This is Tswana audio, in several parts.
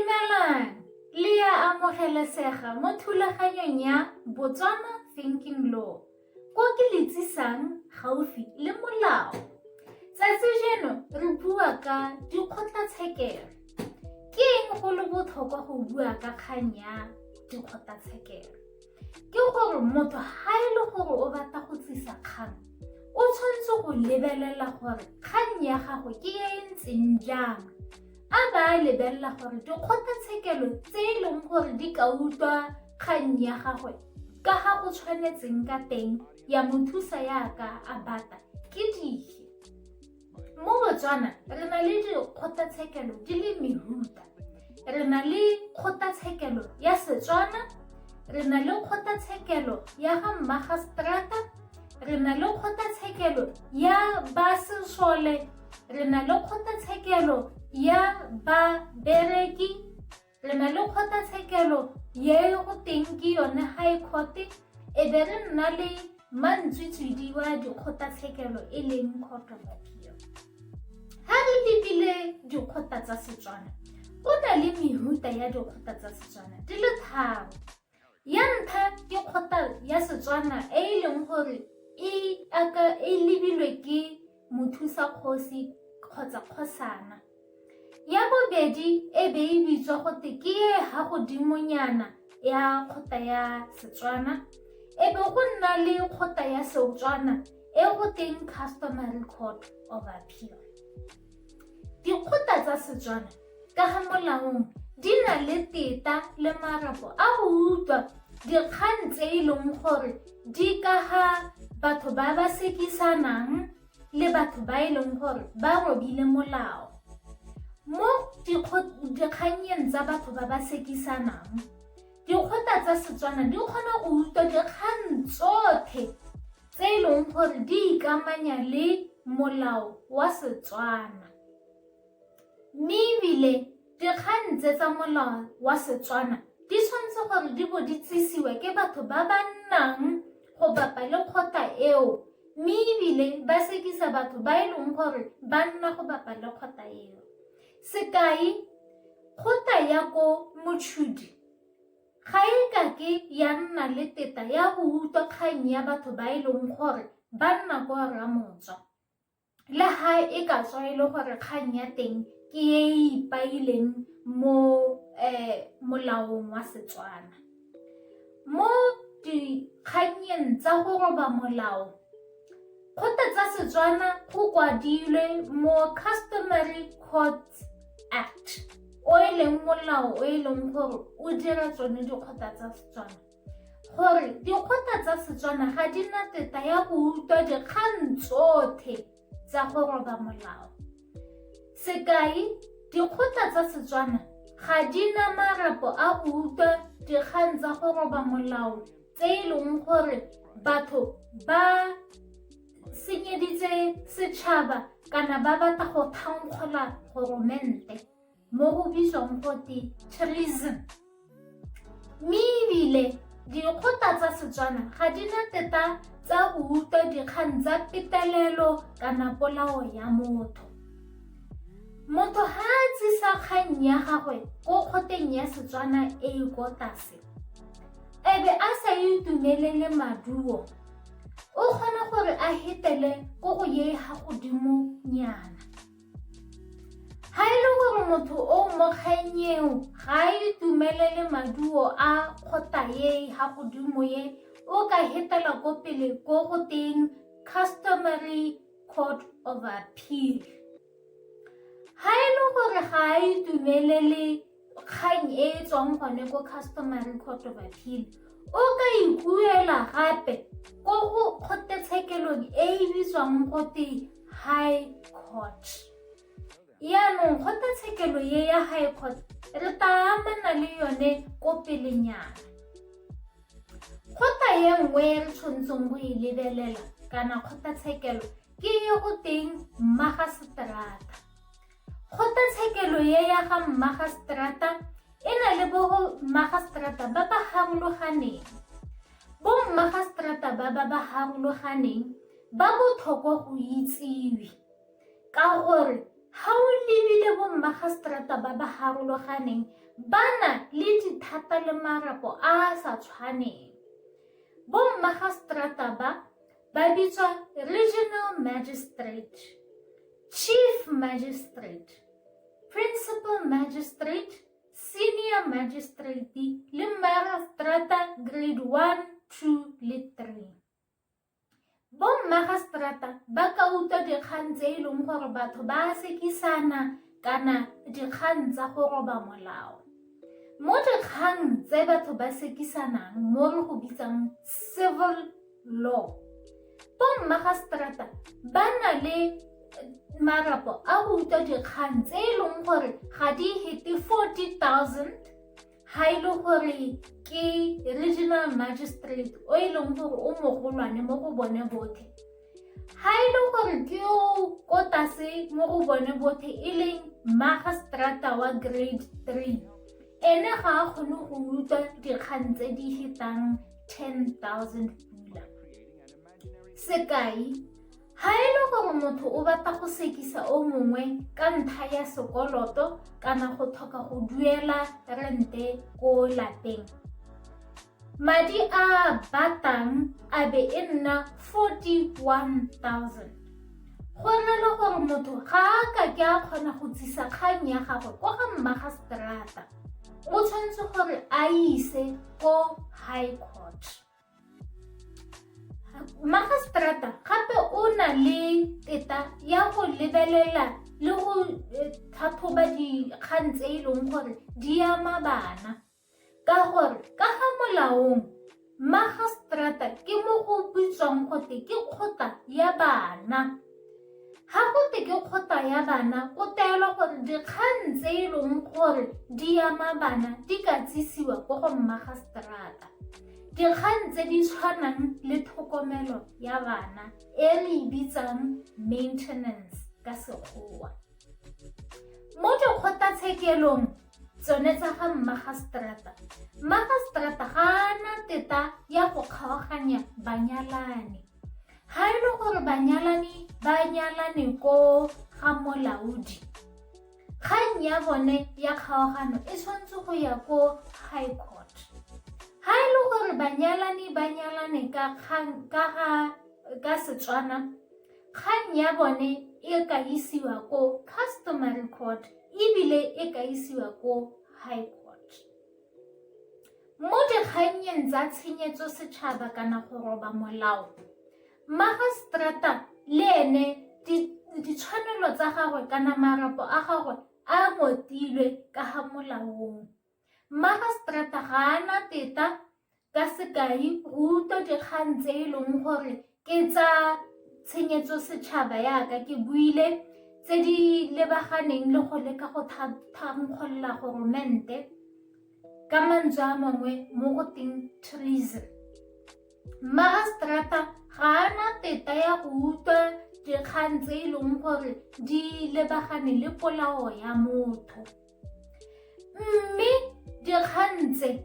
Dumelang, le ya amogelesega mo thulaganyong ya Botswana Thinking Law, ko ke le tsisang gaufi le molao. Tsatsi jeno re bua ka dikgotlatshekelo. Ke eng go le botlhokwa go bua ka kgang ya dikgotlatshekelo? Ke gore motho ga e le gore o batla go tsisa kgang, o tshwanetse go lebelela gore kgang ya gagwe ke e e ntseng jang. A ba a lebelela gore dikgotlatshekelo tse e leng gore di ka utlwa kgang ya gagwe ka ga go tshwanetseng ka teng ya mo thusa yaka a batla ke dife. Mo Botswana re na le dikgotlatshekelo di le mehuta. Re na le kgotlatshekelo ya Setswana, re na le kgotlatshekelo ya ga mmagaseterata, re na le kgotlatshekelo ya ba sesole, re na le kgotlatshekelo ya babereki, re na le kgotlatshekelo ye go teng ke yone high court, e be re nna le mantswitswidi wa dikgotlatshekelo e leng court of appeal. Ha re lebile dikgotla tsa Setswana, go na le mehuta ya dikgotla tsa Setswana di le tharo. Ya ntlha ke kgotla ya Setswana e e leng gore e aka e lebilwe ke mothusa kgosi kgotsa kgosana. Ya bobedi e be e bitswa gote ke e ha godimonyana ya kgotla ya Setswana. E be go nna le kgotla ya Setswana e go teng Customary Court of Appeal. Dikgotla tsa Setswana ka ga molaong di na le teta le marapo a go utlwa dikgang tse e leng gore di ka ga batho ba ba sekisanang le batho ba e leng gore ba robile molao. Mo dikgannyeng tsa batho ba ba sekisanang, dikgotla tsa Setswana di kgona go utlwa dikgang tsotlhe tse e leng gore di ikamanya le molao wa Setswana. Mme ebile dikgang tse tsa molao wa Setswana di tshwanetse gore di bo di tsisiwe ke batho ba ba nnang go bapa le kgotla eo mme ebile ba sekisa batho ba e leng gore ba nna go bapa le kgotla eo. Sekai, kgotla ya ko Mochudi ga e ka ke ya nna le teta ya go utlwa kgang ya batho ba e leng gore ba nna kwa Ramotswa. Le ha e ka tswa e le gore kgang ya teng ke e e ipaileng mo molaong wa Setswana. Mo dikgannyeng tsa go roba molao, kgotla tsa Setswana go kwadilwe mo Customary Courts Act o e leng molao o e leng gore o dira tsone dikgotla tsa Setswana. Gore dikgotla tsa Setswana ga di na teta ya go utlwa dikgang tsotlhe tsa go roba molao. Sekai, dikgotla tsa Setswana ga di na marapo a go utlwa dikgang tsa go roba molao tse e leng gore batho ba senyeditse setšhaba kana ba batla go thankgola goromente mo go bitswang gote treason. Mme ebile dikgotla tsa Setswana ga di na teta tsa go utlwa dikgang tsa petelelo kana polao ya motho. Motho ga a tsisa kgang ya gagwe ko kgoteng ya Setswana e e ko tlase, e be a sa itumelele maduo, o kgona gore a hetele ko go ye ga godimo nyana. Ga e le gore motho o mo kgannyeng ga a itumelele maduo a kgotla ye ga godimo ye, o ka hetela ko pele ko go teng Customary Court of Appeal. Ga e le gore ga a itumelele kgang e e tswang gone ko Customary Court of Appeal, o ka ikuela gape ko go kgotlatshekelong e e bitswang gote High Court. Yaanong kgotlatshekelo ye ya High Court re tla amana le yone ko pelenyana. Kgotla ye nngwe e re tshwanetseng go e lebelela kana kgotlatshekelo ke e go teng mmagaseterata. Kgotlatshekelo ye ya ga mmagaseterata e na le bo mmagaseterata ba ba harologaneng. Bo mmagaseterata ba ba ba harologaneng ba botlhokwa go itsiwe ka gore Ga o lebile bommagaseterata ba ba harologaneng ba na le dithata le marapo a a sa tshwaneng. Bommagaseterata ba ba bitswa regional magistrate, chief magistrate, principal magistrate, senior magistrate le magistrata grade 1, 2 le 3. Bommagaseterata ba ka utlwa dikgang tse e leng gore batho ba a sekisana kana dikgang tsa go roba molao. Mo dikgang tse batho ba sekisanang mo re go bitsang civil law, bommagaseterata ba na le marapo a go utlwa dikgang tse e leng gore ga di hete 40,000 ga e le gore ke regional magistrate o e leng gore o mogolwane mo go bone botlhe ga e le gore ke o ko tlase mo go bone botlhe e leng magistrata wa grade 3 ene ga a kgone go utlwa dikgang tse di fetang 10,000 pula. Sekai, ga e le gore motho o batla go sekisa o mongwe ka ntlha ya sekoloto kana go tlhoka go duela rente ko lapeng, madi a a batang a be e nna 41,000. Go rela gore motho ga a ka ke a kgona go tsisa kgang ya gagwe ko ga mmagaseterata, o tshwanetse gore a ise ko high court. Magistrata gape o na le teta ya go lebelela le go eh, tlhatlhoba dikgang tse e leng gore di ama bana ka gore ka ga molaong magistrata ke mo go bitswang gote ke kgotla ya bana. Ga go te ke kgotla ya bana o taelwa gore dikgang tse e leng gore di ama bana di ka tsisiwa ko go mmagaseterata. Dikgang tse di tshwanang le tlhokomelo ya bana e re e bitsang maintenance ka sekgowa. Mo dikgotlatshekelong tsone tsa ga mmagaseterata, mmagaseterata ga a na teta ya go kgaoganya banyalani. Ga e le gore banyalani ba nyalane ko ga molaodi, kgang ya bone ya kgaogano e tshwanetse go ya ko high court. Ga e le gore banyalani ba nyalane ka kgang ka ga ka Setswana, kgang ya bone e ka isiwa ko customary court ebile e ka isiwa ko high court. Mo dikgannyeng tsa tshenyetso setšhaba kana go roba molao, magistrata le ene ditshwanelo tsa gagwe kana marapo a gagwe a ngotilwe ka ga molaong. Magistrata ga a na teta ka sekai go utlwa dikgang tse e leng gore ke tsa tshenyetso setšhaba yaka ke buile tse di lebaganeng le go leka go thankgolola goromente ka mantswe a mangwe mo go teng treason. Magistrata ga a na teta ya go utlwa dikgang tse e leng gore di lebagane le polao ya motho. Mme dikgang tse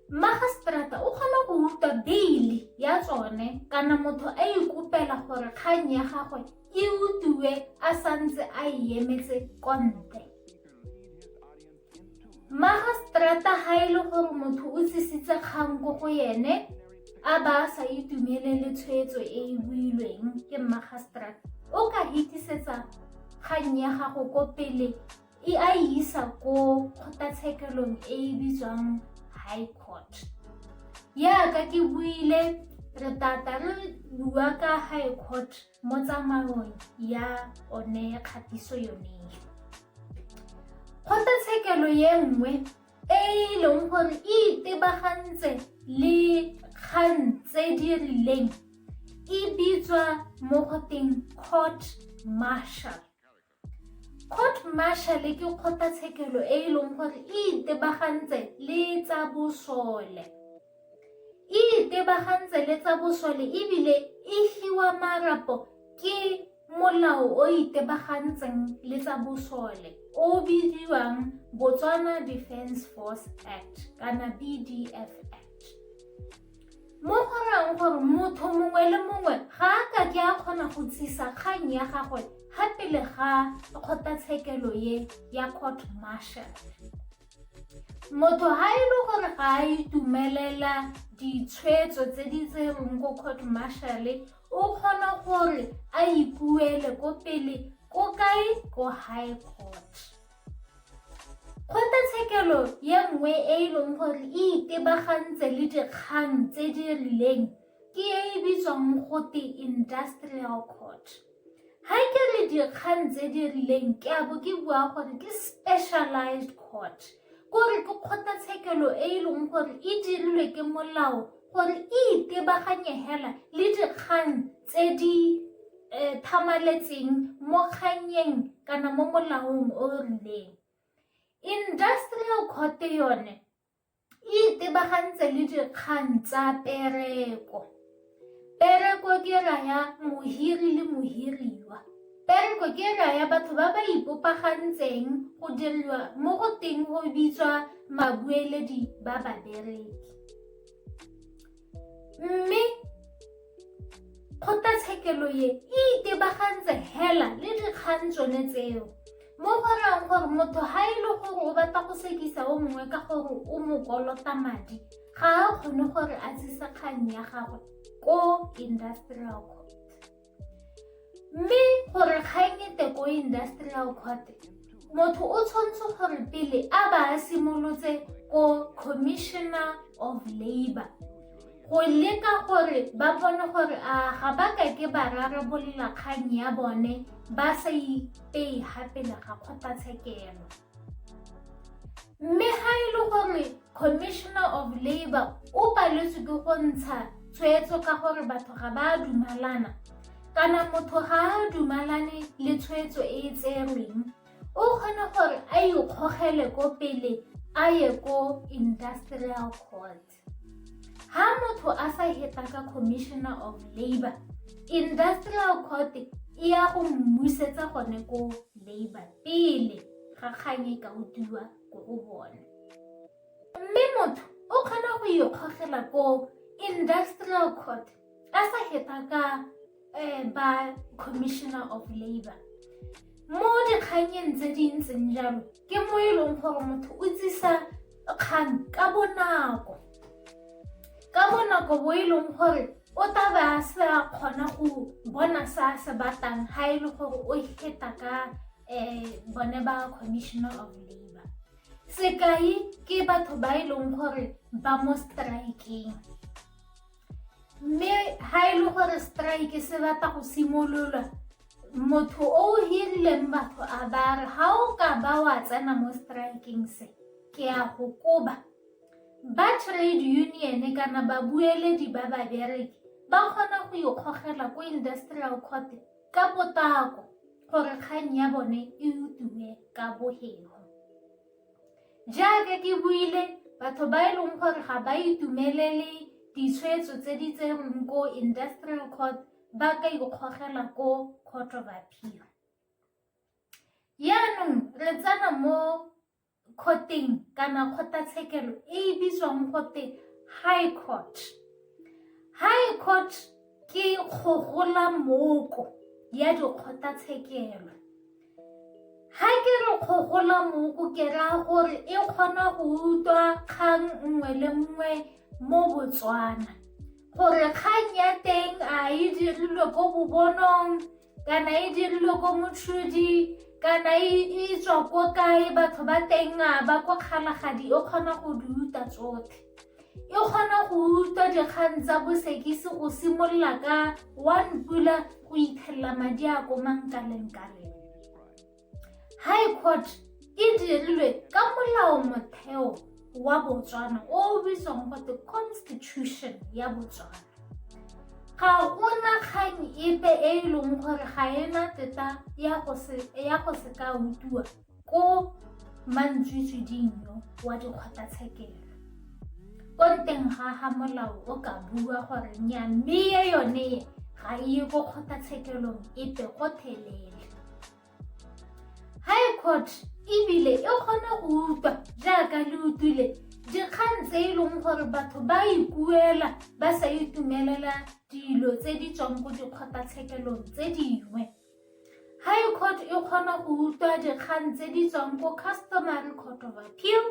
magistrata o kgona go utlwa beili ya tsone kana motho a ikopela gore kgang ya gagwe e utlwiwe a santse a e emetse ko ntle. Magistrata ga e le gore motho o tsisitse kgang ko go ene a ba a sa itumelele tshwetso e e builweng ke magistrata, o ka hitisetsa kgang ya gago ko pele e a e isa ko kgotlatshekelong e e bitswang high court. Yaka ke buile re tata re bua ka high court mo tsamaong ya one kgatiso yone. Kgotlatshekelo ye nngwe e e leng gore e itebagantse le kgang tse di rileng e bitswa mo go teng court martial. Court martial ke kgotlatshekelo e e leng gore e itebagantse le tsa bosole. E itebagantse le tsa bosole ebile e fiwa marapo ke molao o itebagantseng le tsa bosole o bidiwang Botswana Defence Force Act kana BDF Act. Mo go rayang gore motho mongwe le mongwe ga a ka ke a kgona go tsisa kgang ya gagwe ga pele ga kgotlatshekelo ye ya court martial. Motho ga e le gore ga a itumelela ditshwetso tse di tserweng ko court martial, o kgona gore a ikuele ko pele ko kae? Ko high court. Kgotlatshekelo ye nngwe e e leng gore e itebagantse le dikgang tse di rileng ke e e bitswang gote industrial court. Ga ke re dikgang tse di rileng, ke a bo ke bua gore ke specialized court, kore ke kgotlatshekelo e e leng gore e dirilwe ke molao gore e itebaganye hela le dikgang tse di thamaletseng mo kgannyeng kana mo molaong o o rileng. Industrial court yone e itebagantse le dikgang tsa pereko. Pereko ke raya mohiri le mohiriwa. Pereko ke raya batho ba ba ipopagantseng go diriwa mo go teng go bitswa mabueledi ba babereki. Mme kgotlatshekelo ye e itebagantse hela le dikgang tsone tseo, mo go rayang gore motho ga e le gore o batla go sekisa o mongwe ka gore o mo kolota madi, ga a kgone gore a tsise kgang ya gagwe ko industrial court. Mme gore kgang e te ko industrial court, motho o tshwanetse gore pele a ba a simolotse ko commissioner of labor go leka gore ba bone gore a ga ba ka ke ba rarabolola kgang ya bone ba sa ipeye ga pele ga kgotlatshekelo. Mme ga e le gore commissioner of labor o paletswe ke go ntsha tshwetso ka gore batho ga ba a dumalana, kana motho ga a dumalane le tshwetso e e tserweng, o kgone gore a ikgogele ko pele a ye ko industrial court. Ha motho a sa heta ka commissioner of labor, industrial court e ya go mmusetsa gone ko labor pele ga kgang e ka utiwa ko go bone. Mme motho o kgona go ikgogela ko industrial court a sa heta ka ba commissioner of labor. Mo dikgannyeng tse di ntseng jalo ke mo e leng gore motho o tsisa kgang ka bonako, ka bonako bo e leng gore o tla ba a sa kgona go bona se a se batlang ga e le gore o heta ka bone ba commissioner of labor. Sekai ke batho ba e leng gore ba mo strikeng, mme ga e le gore strike se batla go simololwa, motho o hirileng batho a ba re ga o ka ba wa tsena mo strikeng se, ke a go koba. Ba trade union kana babueledi ba babereki ba kgona go ikgogela ko industrial court ka potlako gore kgang ya bone e utiwe ka bohego. Jaaka ke buile, batho ba e leng gore ga ba itumelele ditshwetso tse di tserweng ko industrial court ba ka ikgogela ko court of appeal. Yaanong re tsena mo courteng kana kgotlatshekelo e e bitswang gote high court. High court ke kgogola moko ya dikgotlatshekelo. Ha ke re kgogola moko, ke raya gore e kgona go utlwa kgang nngwe le nngwe mo Botswana, gore kgang ya teng a e dirilwe ko Bobonong kana e dirilwe ko Mochudi kana e tswa ko kae, batho ba teng a ba ko Kgalagadi, e kgona go di utlwa tsotlhe. E kgona go utlwa dikgang tsa bosekisi go simolola ka one pula go ithelela madi a ko mankalengkaleng. High court e dirilwe ka molao motheo wa Botswana o o bitswang gote constitution ya Botswana. Ga gona kgang epe e e leng gore ga ena teta ya go se ka utlwiwa ko mantswitswidinyo wa dikgotlatshekelo. Ko nteng ga ga molao o ka bua gore nya, mme ye yone ye ga e ye ko kgotlatshekelong epe gothelele. High court ebile e kgona go utlwa, jaaka le utlwile, dikgang tse e leng gore batho ba ikuela ba sa itumelela dilo tse di tswang ko dikgotlatshekelong tse dingwe. High Court e kgona go utlwa dikgang tse di tswang ko Customary Court of Appeal,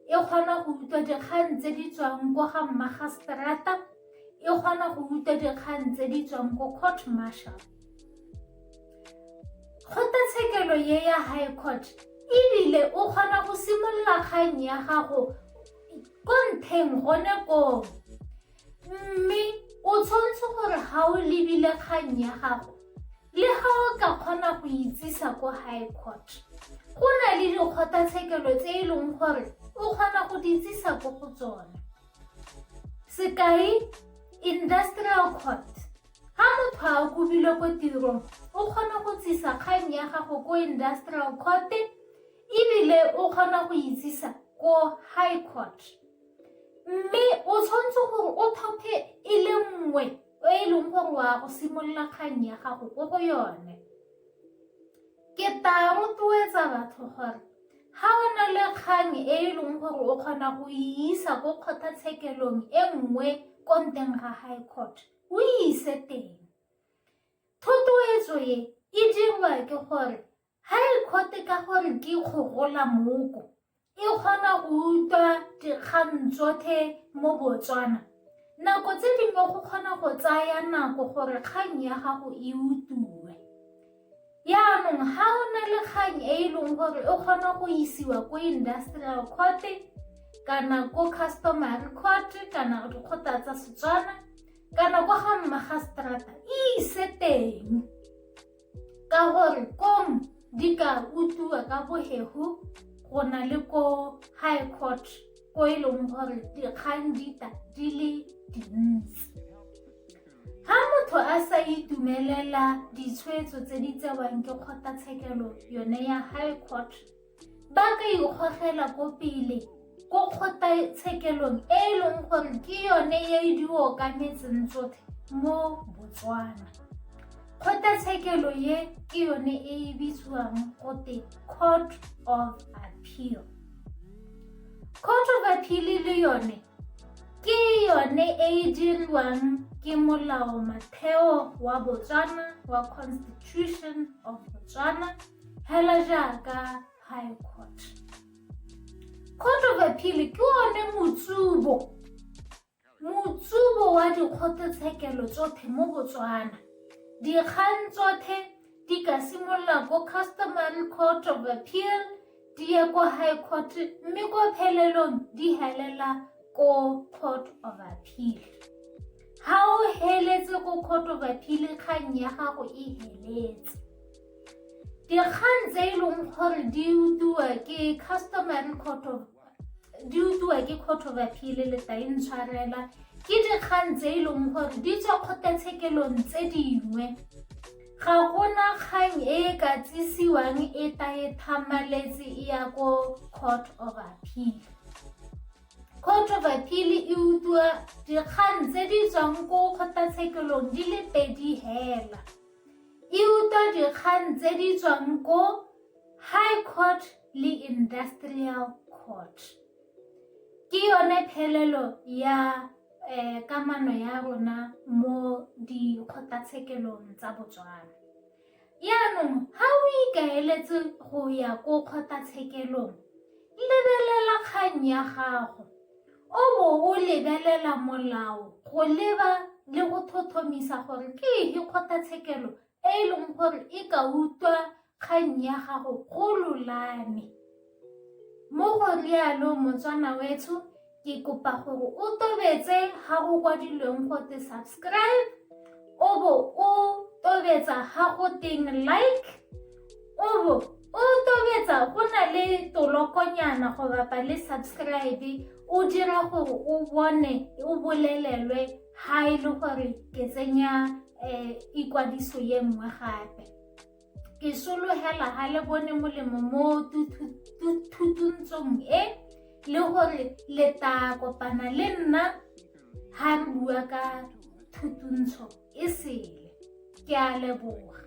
e kgona go utlwa dikgang tse di tswang ko ga mmagaseterata, e kgona go utlwa dikgang tse di tswang ko court martial. Kgotlatshekelo ye ya High Court ebile o kgona go simolola kgang ya gago ko ntheng gone koo mme o tshwanetse gore ga o lebile kgang ya gago le ga o ka kgona go itsisa ko high court go na le dikgotlatshekelo tse e leng gore o kgona go di tsisa ko go tsone sekai industrial court ga motho a kobilwe ko tirong o kgona go tsisa kgang ya gago ko industrial court ebile o kgona go itsisa ko high court mme o tshwanetse gore o thophe e le nngwe e e leng gore wa go simolola kgang ya gago ko go yone ke ta rotloetsa batho gore ga o na le kgang e e leng gore o kgona go e isa ko kgotlatshekelong e nngwe ko nteng ga high court o e ise teng thotloetso e e dirwa ke gore High Court ka gore ke kgogola moko e kgona go utlwa dikgang tsotlhe mo Botswana. Nako tse dingwe go kgona go tsaya nako gore kgang ya gago e utlwiwe. Yaanong ga o na le kgang e e leng gore e kgona go isiwa ko industrial court kana ko customary court kana dikgotla tsa Setswana kana kwa ga mmagaseterata e ise teng. Ka gore kong di ka utlwiwa ka bohehu go na le ko high court ko e leng gore dikgang di ta di le dintsi. Ha motho a sa itumelela ditshwetso tse di tsewang ke kgotlatshekelo yone ya high court ba ka ikgogela ko pele ko kgotlatshekelong e e leng gore ke yone e e di okametseng tsotlhe mo Botswana. Kgotlatshekelo ye ke yone e e bitsiwang gote Court of Appeal. Court of Appeal le yone ke yone e e diriwang ke molao motheo wa Botswana wa Constitution of Botswana hela jaaka High Court. Court of Appeal ke one motsubo motsubo wa dikgotlatshekelo tsotlhe mo Botswana. Dikgang tsotlhe di ka simolola ko Customary Court of Appeal di ye ko High Court mme ko phelelong di helela ko Court of Appeal. Ha o heletse ko Court of Appeal kgang ya gago e heletse. Dikgang tse e leng gore di utlwiwa ke customary court of di utlwiwa ke court of appeal le ta intshwarela ke dikgang tse e leng gore di tswa kgotlatshekelong tse dingwe ga gona kgang e e ka tsisiwang e ta e thamaletse e ya ko court of appeal. Court of appeal e utlwa dikgang tse di tswang ko kgotlatshekelong di le pedi hela. E utlwa dikgang tse di tswang ko High Court le Industrial Court. Ke yone phelelo ya eh, kamano ya rona mo dikgotlatshekelong tsa Botswana. Yaanong ha o ikaeletse go ya ko kgotlatshekelong, lebelela kgang ya gago o bo o lebelela molao go leba le go thothomisa gore ke efe kgotlatshekelo e e leng gore e ka utlwa kgang ya gago go lolame. Mo go rialo Motswana wetsho ke kopa gore o tobetse ga go kwadilweng gote subscribe o bo o tobetsa ga go teng like o bo o tobetsa go na le tolokonyana go bapa le subscribe o dira gore o bone o bolelelwe ha e le gore ke tsenya um ikwadiso ye nngwe gape ke sologela ga le bone molemo mo thutuntsong e le gore le ta kopana le nna ha re bua ka thutuntsho e sele ke a leboga.